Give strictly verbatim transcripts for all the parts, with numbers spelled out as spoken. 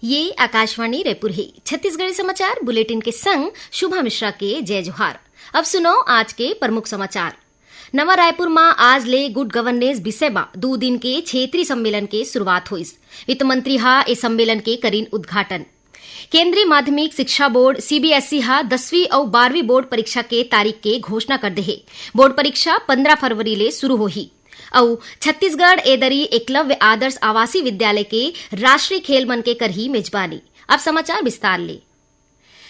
ये आकाशवाणी रायपुर हे। छत्तीसगढ़ी समाचार बुलेटिन के संग शुभा मिश्रा के जय जोहार। अब सुनो आज के प्रमुख समाचार। नवा रायपुर म आज ले गुड गवर्नेंस विषय म दू दिन के क्षेत्रीय सम्मेलन के शुरुआत होइस। वित्त मंत्री ह ए सम्मेलन के करीन उद्घाटन। केंद्रीय माध्यमिक शिक्षा बोर्ड, सीबीएसई, ह दसवीं अउ बारहवीं बोर्ड परीक्षा के तारीख के घोषणा कर दे हे। बोर्ड परीक्षा पंद्रह फरवरी ले शुरू होही। अउ छत्तीसगढ़ ए दरी एकलव्य आदर्श आवासीय विद्यालय के राष्ट्रीय खेल मन के करही मेजबानी। अब समाचार विस्तार ले।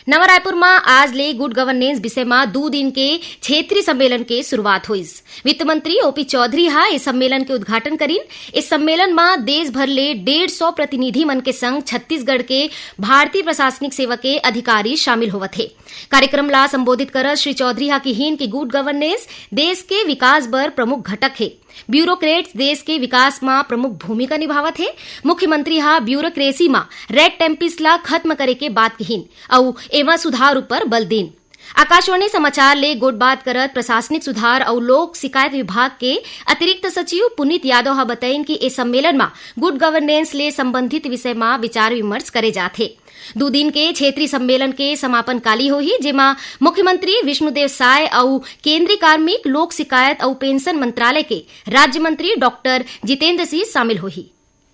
नवा रायपुर म आज ले गुड गवर्नेंस विषय म दू दिन के क्षेत्रीय सम्मेलन के शुरुआत होइस। वित्त मंत्री ओपी चौधरी ह ए सम्मेलन के उद्घाटन करीन। इस सम्मेलन म देश भर ले डेढ़ सौ प्रतिनिधि मन के संग छत्तीसगढ़ के भारतीय प्रशासनिक सेवा के अधिकारी शामिल होवत हे। कार्यक्रम ला संबोधित करत श्री चौधरी ह किहीन कि गुड गवर्नेंस देश के विकास बर प्रमुख घटक हे। ब्यूरोक्रेट्स देश के विकास म प्रमुख भूमिका निभावत हे। मुख्यमंत्री ह ब्यूरोक्रेसी म रेड टेम्पिस ला खत्म करे के बात किहीन अउ एमा सुधार ऊपर बल दीन। आकाशवाणी समाचार ले गोठबात करत प्रशासनिक सुधार अउ लोक शिकायत विभाग के अतिरिक्त सचिव पुनीत यादव ह बतइन कि ए सम्मेलन म गुड गवर्नेंस ले संबंधित विषय म विचार विमर्श करे जाथे। दू दिन के क्षेत्रीय सम्मेलन के समापन काली होही, जेमा मुख्यमंत्री विष्णुदेव साय अउ केंद्रीय कार्मिक, लोक शिकायत अउ पेंशन मंत्रालय के राज्य मंत्री डॉक्टर जितेंद्र सिंह शामिल होही।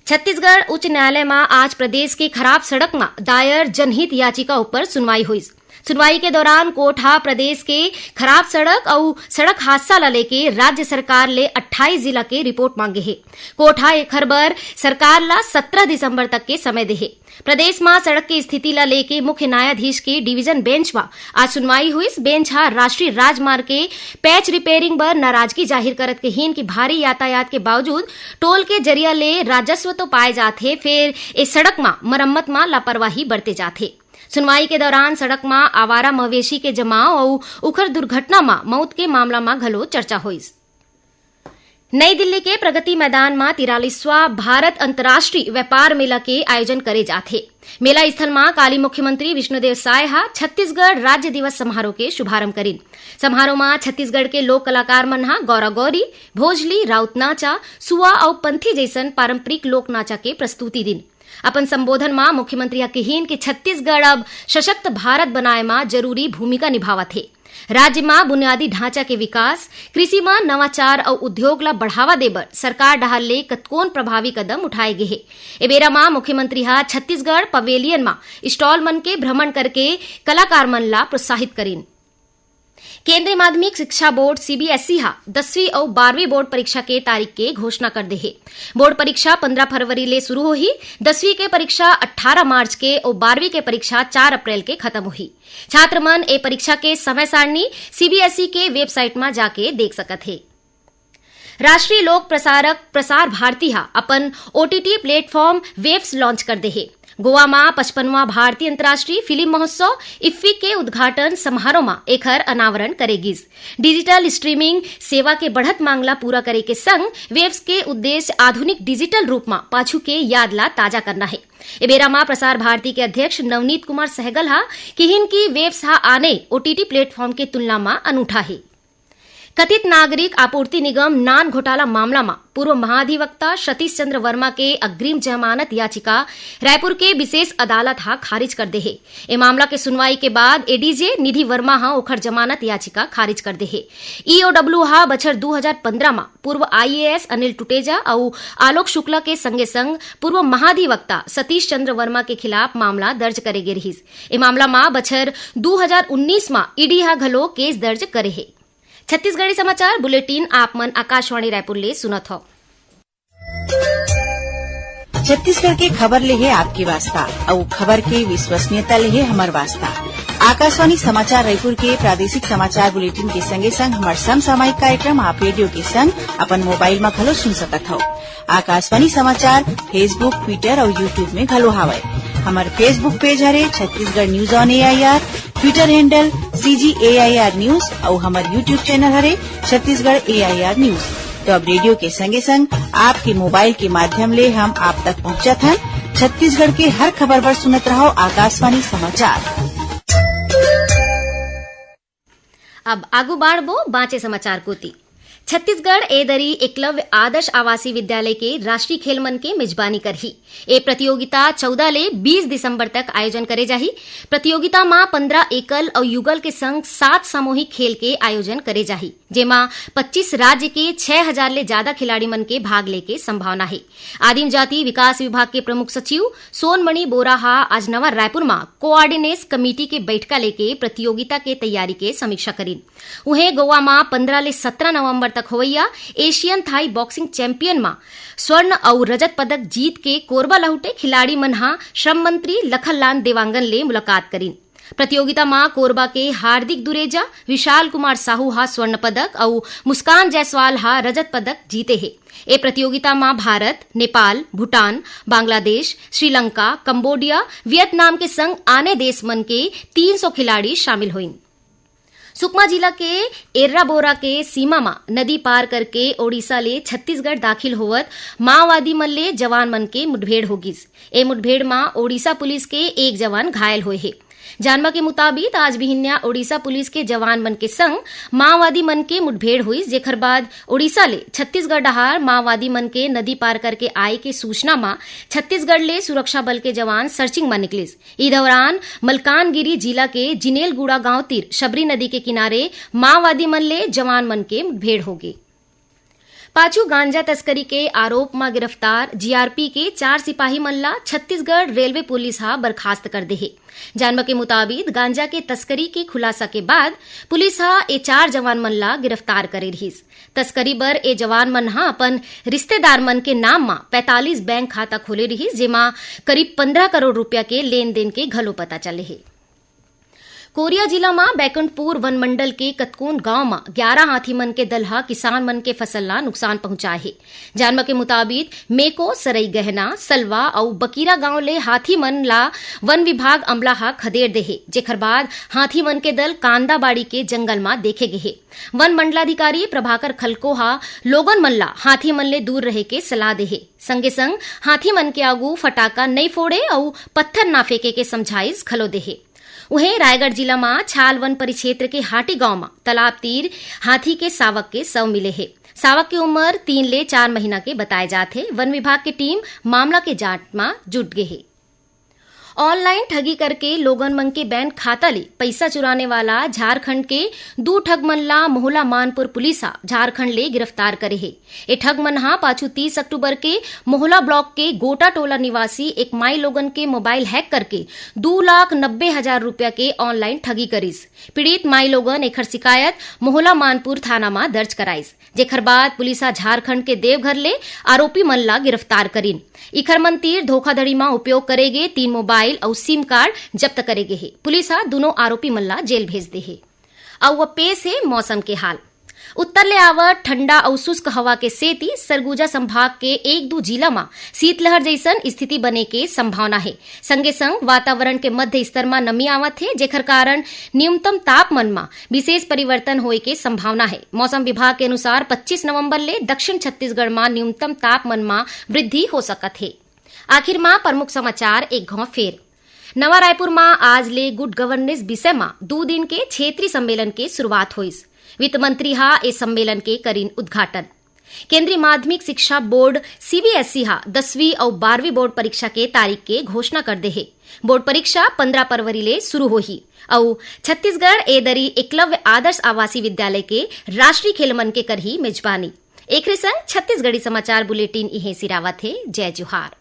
छत्तीसगढ़ उच्च न्यायालय म आज प्रदेश के खराब सड़क म दायर जनहित याचिका ऊपर सुनवाई होइस। सुनवाई के दौरान कोर्ट ह प्रदेश के खराब सड़क अउ सड़क हादसा ल लेके राज्य सरकार ले अट्ठाईस जिला के रिपोर्ट मांगे हे। कोर्ट ह एखर बर सरकार ल सत्रह दिसंबर तक के समय दे हे। प्रदेश म सड़क के स्थिति ल लेके मुख्य न्यायाधीश के डिवीजन बेंच म आज सुनवाई होइस। बेंच ह राष्ट्रीय राजमार्ग के पैच रिपेयरिंग बर नाराजगी जाहिर करत कहिन कि भारी यातायात के बावजूद टोल के जरिया ले राजस्व तो पाए जाथे, फेर ए सड़क म मरम्मत म लापरवाही बरते जाथे। सुनवाई के दौरान सड़क म आवारा मवेशी के जमाव अउ उखर दुर्घटना म मउत के मामला म घलो चर्चा होइस। नई दिल्ली के प्रगति मैदान म तिरालीसवां भारत अंतर्राष्ट्रीय व्यापार मेला के आयोजन करे जाथे। मेला स्थल म काली मुख्यमंत्री विष्णुदेव साय ह छत्तीसगढ़ राज्य दिवस समारोह के शुभारंभ करिन। समारोह म छत्तीसगढ़ के लोक कलाकार मन ह गौरा गौरी, भोजली, राउत नाचा, सुआ अउ पंथी जइसन पारंपरिक लोक नाचा के प्रस्तुति दिन। अपन संबोधन म मुख्यमंत्री ह किहीन कि छत्तीसगढ़ अब सशक्त भारत बनाए म जरूरी भूमिका निभावत हे। राज्य म बुनियादी ढांचा के विकास, कृषि म नवाचार अउ उद्योग ल बढ़ावा दे बर सरकार डहार ले कतकोन प्रभावी कदम उठाए गे हे। ए बेरा म मुख्यमंत्री ह छत्तीसगढ़ पवेलियन म स्टॉल मन के भ्रमण करके कलाकार मन ला प्रोत्साहित करिन। केंद्रीय माध्यमिक शिक्षा बोर्ड, सीबीएसई, ह दसवीं अउ बारहवीं बोर्ड परीक्षा के तारीख के घोषणा कर दे हे। बोर्ड परीक्षा पंद्रह फरवरी ले शुरू होही। दसवीं के परीक्षा अट्ठारह मार्च के अउ बारहवीं के परीक्षा चार अप्रैल के खत्म होही। छात्र मन ए परीक्षा के समय सारणी सीबीएसई के वेबसाइट म जाके देख सकत हे। राष्ट्रीय लोक प्रसारक प्रसार भारती ह अपन ओटीटी प्लेटफॉर्म वेव्स लॉन्च कर दे हे। गोवा म पचपनवां भारतीय अंतर्राष्ट्रीय फिल्म महोत्सव इफ्फी के उद्घाटन समारोह म एखर अनावरण करे गिस। डिजिटल स्ट्रीमिंग सेवा के बढ़त मांग ला पूरा करे के संग वेव्स के उद्देश्य आधुनिक डिजिटल रूप म पाछू के याद ला ताजा करना हे। ए बेरा म प्रसार भारती के अध्यक्ष नवनीत कुमार सहगल ह किहिन कि वेव्स ह आने ओटीटी प्लेटफॉर्म के तुलना म अनूठा हे। कथित नागरिक आपूर्ति निगम नान घोटाला मामला म पूर्व महाधिवक्ता सतीश चंद्र वर्मा के अग्रिम जमानत याचिका रायपुर के विशेष अदालत ह खारिज कर दे हे। ए मामला के सुनवाई के बाद एडीजे निधि वर्मा ह ओखर जमानत याचिका खारिज कर दे हे। ईओडब्ल्यू ह बछर दू हजार पंद्रह म पूर्व आईएएस अनिल टुटेजा अउ आलोक शुक्ला के संगे संग पूर्व महाधिवक्ता सतीश चंद्र वर्मा के खिलाफ मामला दर्ज करे गे रिहिस। ए मामला म बछर दू हजार उन्नीस म ईडी ह घलो केस दर्ज करे हे। छत्तीसगढ़ी समाचार बुलेटिन आप मन आकाशवाणी रायपुर ले सुनत हव। छत्तीसगढ़ के खबर ले हे आपके वास्ता, अउ खबर के विश्वसनीयता ले हे हमर वास्ता। आकाशवाणी समाचार रायपुर के प्रादेशिक समाचार बुलेटिन के संगे संग हमर समसामयिक कार्यक्रम आप रेडियो के संग अपन मोबाइल म घलो सुन सकत हव। आकाशवाणी समाचार Facebook, Twitter अउ YouTube में घलो हावय। हमर Facebook पेज हरे Chhattisgarh news on AIR, Twitter handle CG AIR news अउ हमर YouTube चैनल हरे छत्तीसगढ़ एआईआर न्यूज। तो अब रेडियो के संगे संग आपके मोबाइल के माध्यम ले हम आप तक पहुंचत हन। छत्तीसगढ़ के हर खबर बर सुनत रहव आकाशवाणी समाचार। अब आगू बाढ़बो बांचे समाचार कोति। छत्तीसगढ़ ए दरी एकलव्य आदर्श आवासीय विद्यालय के राष्ट्रीय खेल मन के मेजबानी करही। ए प्रतियोगिता चौदह ले बीस दिसंबर तक आयोजन करे जाही। प्रतियोगिता म पंद्रह एकल अउ युगल के संग सात सामूहिक खेल के आयोजन करे जाही, जेमा पच्चीस राज्य के छह हजार ले ज्यादा खिलाड़ी मन के भाग लेके संभावना हे। आदिम जाति विकास विभाग के प्रमुख सचिव सोनमणि बोरा ह आज नवा रायपुर म कोआर्डिनेस कमेटी के बैठका लेके प्रतियोगिता के तैयारी के समीक्षा करिन। उहें, गोवा म पंद्रह ले सत्रह नवंबर तक होवइया एशियन थाई बॉक्सिंग चैंपियन म स्वर्ण अउ रजत पदक जीत के कोरबा लहुटे खिलाड़ी मन ह श्रम मंत्री लखनलाल देवांगन ले मुलाकात करिन। प्रतियोगिता म कोरबा के हार्दिक दुरेजा, विशाल कुमार साहू ह स्वर्ण पदक अउ मुस्कान जायसवाल ह रजत पदक जीते हे। ए प्रतियोगिता म भारत, नेपाल, भूटान, बांग्लादेश, श्रीलंका, कंबोडिया, वियतनाम के संग आने देश मन के तीन सौ खिलाड़ी शामिल होइन। सुकमा जिला के एर्राबोरा के सीमा म नदी पार करके ओडिशा ले छत्तीसगढ़ दाखिल होवत माओवादी मन ले जवान मन के मुठभेड़ होगिस। ए मुठभेड़ म ओडिशा पुलिस के एक जवान घायल होए हे। जानबा के मुताबिक, आज बिहिन्या ओडिशा पुलिस के जवान मन के संग माओवादी मन के मुठभेड़ होइस, जेखर बाद ओडिशा ले छत्तीसगढ़ डहार माओवादी मन के नदी पार करके आए के सूचना म छत्तीसगढ़ ले सुरक्षा बल के जवान सर्चिंग म निकलिस। इ दौरान मलकानगिरी जिला के जिनेलगुड़ा गांव तीर शबरी नदी के किनारे माओवादी मन ले जवान मन के मुठभेड़ होगे। पाछू गांजा तस्करी के आरोप म गिरफ्तार जीआरपी के चार सिपाही मन ला छत्तीसगढ़ रेलवे पुलिस ह बर्खास्त कर दे हे। जानबा के मुताबिक, गांजा के तस्करी के खुलासा के बाद पुलिस ह ए चार जवान मन ला गिरफ्तार करे रिहिस। तस्करी बर ए जवान मन ह अपन रिश्तेदार मन के नाम म पैंतालीस बैंक खाता खोले रिहिस, जेमा करीब पंद्रह करोड़ रुपया के लेन देन के घलो पता चले हे। कोरिया जिला म बैकुंठपुर वन मंडल के कतकोन गांव म ग्यारह हाथी मन के दल ह किसान मन के फसल ला नुकसान पहुंचाए हे। जानबा के मुताबिक, मेको, सरई गहना, सलवा अउ बकीरा गांव ले हाथी मन ला वन विभाग अमला ह खदेड़ दे हे, जेखर बाद हाथी मन के दल कांदाबाड़ी के जंगल म देखे गे हे। वन मंडलाधिकारी प्रभाकर खलको ह लोगन मन ला हाथी मन ले दूर रहे के सलाह दे हे। संगे संग हाथी मन के आगू फटाका नइ फोड़े अउ पत्थर ना फेंके के समझाइश घलो दे हे। उहें, रायगढ़ जिला म छाल वन परिक्षेत्र के हाटी गांव म तालाब तीर हाथी के सावक के शव मिले हे। सावक के उम्र तीन ले चार महीना के बताए जात हे। वन विभाग के टीम मामला के जांच म जुट गे हे। ऑनलाइन ठगी करके लोगन मन के बैंक खाता ले पइसा चुराने वाला झारखंड के दू ठग मन ला मोहला मानपुर पुलिस ह झारखंड ले गिरफ्तार करे हे। ए ठग मन ह पाछू तीस अक्टूबर के मोहला ब्लॉक के गोटा टोला निवासी एक माई लोगन के मोबाइल हैक करके दू लाख नब्बे हजार रुपया के ऑनलाइन ठगी करिस। पीड़ित माई लोगन एखर शिकायत मोहला मानपुर थाना म दर्ज कराइस, जेखर बाद पुलिस ह झारखंड के देवघर ले आरोपी मन ला गिरफ्तार करिन। इखर मन तीर धोखाधड़ी म उपयोग करे गे तीन मोबाइल अउ सिम कार्ड जब्त करे गे हे। पुलिस ह दुनों आरोपी मन ला जेल भेज दे हे। अउ अब पेश हे मौसम के हाल। उत्तर ले आवत ठंडा अउ शुष्क हवा के सेती सरगुजा संभाग के एक दू जिला म शीतलहर जइसन स्थिति बने के संभावना हे। संगे संग वातावरण के मध्य स्तर म नमी आवत हे, जेखर कारण न्यूनतम तापमान म विशेष परिवर्तन होए के संभावना हे। मौसम विभाग के अनुसार पच्चीस नवंबर ले दक्षिण छत्तीसगढ़ म न्यूनतम तापमान म वृद्धि हो सकत हे। आखिर म प्रमुख समाचार एक घौं फेर। नवा रायपुर म आज ले गुड गवर्नेंस विषय म दू दिन के क्षेत्रीय सम्मेलन के शुरुआत होइस। वित्त मंत्री ह ए सम्मेलन के करिन उद्घाटन। केंद्रीय माध्यमिक शिक्षा बोर्ड, सीबीएसई, ह दसवीं अउ बारहवीं बोर्ड परीक्षा के तारीख के घोषणा कर दे हे। बोर्ड परीक्षा पंद्रह फरवरी ले शुरू होही अउ छत्तीसगढ़ ए दरी एकलव्य आदर्श आवासीय विद्यालय के राष्ट्रीय खेल मन के करही मेजबानी। एकरे संग छत्तीसगढ़ी समाचार बुलेटिन इहें सिरावत हे। जय जोहार।